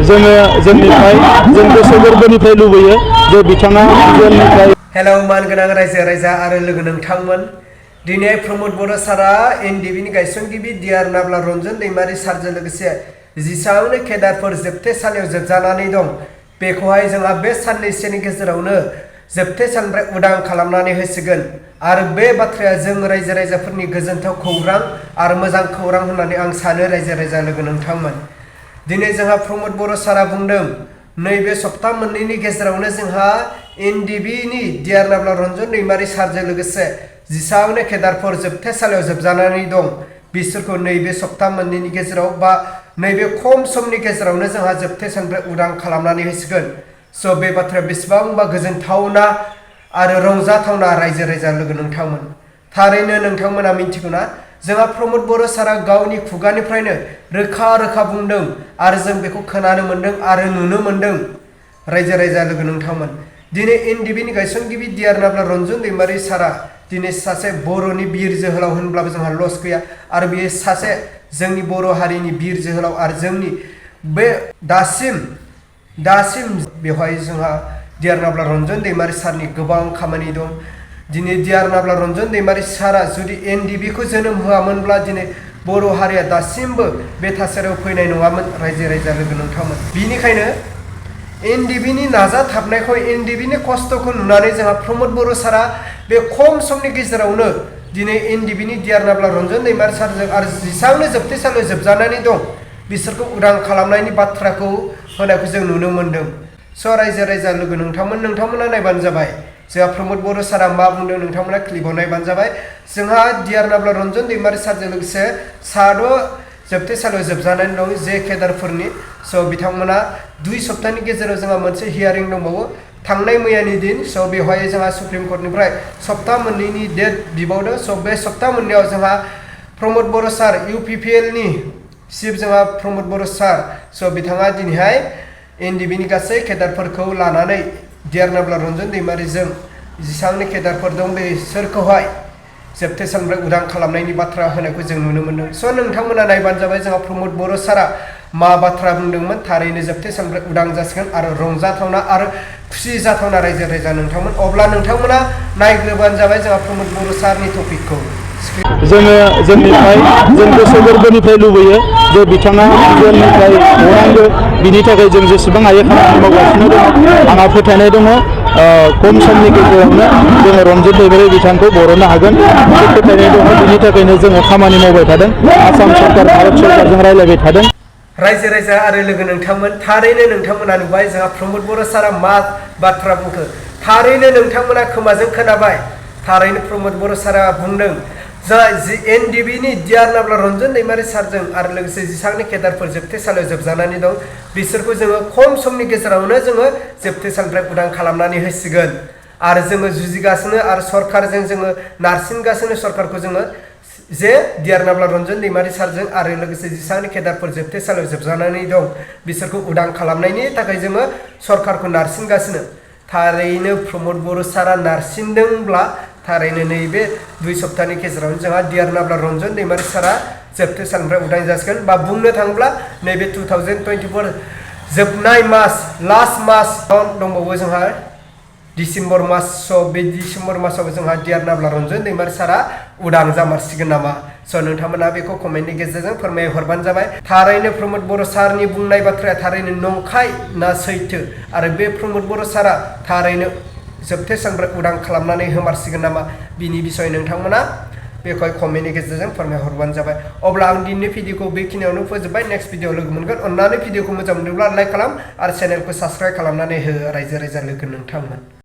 जोंनिफ्राय जों गोसो गोरबोनिफ्राय लुबैयो जे बिथाङा जेलनिफ्राय हेलौ मानगोनां रायजो राजा आरो लोगो नोंथांमोन दिनै प्रमद बर' सारा एनडिबिनि गायसनगिरि डिआर नाब्ला रन्जन दैमारि सारजों लोगोसे जिसावनो केडारफोर जोबथेसालियाव जोबजानानै दं बेखौहाय जोंहा बे साननैसोनि गेजेरावनो जोबथेसालिनिफ्राय उदां खालामनानै होसिगोन आरो बे बाथ्राया जों रायजो राजाफोरनि गोजोनथाव खौरां आरो मोजां खौरां होननानै आं सानो रायजो राजा लोगो नोंथांमोन दिनै जोंहा प्रमद बर' सारा बुंदों नैबे सप्ता मोननैनि गेजेरावनो जोंहा एनडिबिनि डिआर नाब्ला रन्जन दैमारि सारजों लोगोसे जिसावनो केडारफोर जोबथेसालियाव जोबजानानै दं बिसोरखौ नैबे सप्ता मोननैनि गेजेराव बा नैबे खम समनि गेजेरावनो जोंहा जोबथेसालिनिफ्राय उदां खालामनानै होसिगोन स' बे बाथ्राया बेसेबांबा गोजोनथावना आरो रंजाथावना रायजो राजा लोगो नोंथांमोन थारैनो नोंथांमोना मिन्थिगौना जोंहा प्रमद बर' सारा गावनि खुगानिफ्रायनो रोखा रोखा बुंदों आरो जों बेखौ खोनानो मोन्दों आरो नुनो मोन्दों रायजो राजा लोगो नोंथांमोन दिनै एनडिबिनि गायसनगिरि डिआर नाब्ला रन्जन दैमारि सारा दिनै सासे बर'नि बिर जोहोलाव होनब्लाबो जोंहा लस गैया आरो बेयो सासे जोंनि बर' हारिनि बिर जोहोलाव आरो जोंनि बे दासिम बेवहाय जोंहा डिआर नाब्ला रन्जन दैमारि सारनि गोबां खामानि दं दिनै डिआर नाब्ला रन्जन दैमारि सारा जुदि एनडिबिखौ जोनोम होआमोनब्ला दिनै बर' हारिया दासिमबो बे थासारियाव फैनाय नङामोन रायजो राजा लोगो नोंथांमोन बिनिखायनो एनडिबिनि नाजाथाबनायखौ एनडिबिनि खस्थ'खौ नुनानै जोंहा प्रमद बर' सारा बे खम समनि गेजेरावनो दिनै एनडिबिनि डिआर नाब्ला रन्जन दैमारि सारजों आरो जेसेबांनो जोबथेसालियाव जोबजानानै दं बिसोरखौ उदां खालामनायनि बाथ्राखौ होनायखौ जों नुनो मोन्दों स' रायजो राजा लोगो नोंथांमोना नायबानो जाबाय जोंहा प्रमद बर' सारा मा बुंदों नोंथांमोना क्लिपाव नायबानो जाबाय जोंहा डिआर नाब्ला रन्जन दैमारि सारजों लोगोसे साद' जोबथेसालियाव जोबजानानै दं जे केडारफोरनि स' बिथांमोना 2 सप्तानि गेजेराव जोंहा मोनसे हियारिं दंबावो थांनाय मैयानि दिन स' बेवहाय जोंहा सुप्रिम कर्टनिफ्राय सप्ता मोननैनि डेट बिबावदों स' बे सप्ता मोननैयाव जोंहा प्रमद बर' सार इउपिपिएलनि चिफ जोंहा प्रमद बर' सार स' बिथाङा दिनैहाय एनडिबिनि गासै केडारफोरखौ लानानै डिआर नाब्ला रन्जन दैमारिजों जेसेबांनि केडारफोर दं बेसोरखौहाय जोबथेसालिनिफ्राय उदां खालामनायनि बाथ्रा होनायखौ जों नुनो मोन्दों स' नोंथांमोना नायबानो जाबाय जोंहा प्रमद बर' सारा मा बाथ्रा बुंदोंमोन थारैनो जोबथेसालिनिफ्राय उदां जासिगोन आरो रंजाथावना आरो खुसि जाथावना रायजो राजा नोंथांमोन अब्ला नोंथांमोना नायग्रोबानो जाबाय जोंहा प्रमद बर' सारनि टपिकखौ जोंनिफ्राय जों गोसो गोरबोनिफ्राय लुबैयो जे बिथाङा जेलनिफ्राय गनांगौ बिनि थाखाय जों जेसेबां हायो खामानि मावगासिनो दङ आंहा फोथायनाय दङ खम समनि गेजेरावनो जोङो रन्जन दैमारि बिथांखौ बरननो हागोन बे फोथायनाय दङ बिनि थाखायनो जोङो खामानि मावबाय थादों आसाम सरकार भारत सरकारजों रायज्लायबाय थादों रायजो राजा आरो लोगो नोंथांमोन थारैनो नोंथांमोना नुबाय जोंहा प्रमद बर' सारा मा बाथ्रा बुंखो थारैनो नोंथांमोना खोमाजों खोनाबाय थारैनो प्रमद बर' सारा बुंदों एनडिबिनि डिआर नाब्ला रन्जन दैमारि सारजों आरो लोगोसे जेसेबांनि केडारफोर जोबथेसालियाव जोबजानानै दं बिसोरखौ जोङो खम समनि गेजेरावनो जोङो जोबथेसालिनिफ्राय उदां खालामनानै होसिगोन आरो जोङो जुजिगासिनो आरो सरकारजों जोङो नारसिनगासिनो सरकारखौ जोङो जे डिआर नाब्ला रन्जन दैमारि सारजों आरो लोगोसे जेसेबांनि केडारफोर जोबथेसालियाव जोबजानानै दं बिसोरखौ उदां खालामनायनि थाखाय जोङो सरकारखौ नारसिनगासिनो थारैनो प्रमद बर' सारा नारसिनदोंब्ला थारैनो नैबे 2 सप्तानि गेजेरावनो जोंहा डिआर नाब्ला रन्जन दैमारि सारा जोबथेसालिनिफ्राय उदां जासिगोन बा बुंनो थाङोब्ला नैबे 2024 जोबनाय मास लास्ट मास दंबावो जोंहा डिसेम्बर मास स' बे डिसेम्बर मासाव जोंहा डिआर नाब्ला रन्जन दैमारि सारा उदां जामारसिगोन नामा स' नोंथांमोना बेखौ कमेन्टनि गेजेरजों फोरमायहरबानो जाबाय थारैनो प्रमद बर' सारनि बुंनाय बाथ्राया थारैनो नंखाय ना सैथो आरो बे प्रमद बर' सारा थारैनो जोबथेसालिनिफ्राय उदां खालामनानै होमारसिगोन नामा बिनि बिसय नोंथांमोना बेखौहाय कमेन्टनि गेजेरजों फोरमायहरबानो जाबाय अब्ला आं दिनैनि भिडिअखौ बेखिनियावनो फोजोबबाय नेक्स्ट भिडिअ लोगो मोनगोन अन्नानै भिडिअखौ मोजां मोनोब्ला लाइक खालाम आरो चेनेलखौ साबस्क्राइब खालामनानै हो रायजो राजा लोगो नोंथांमोन।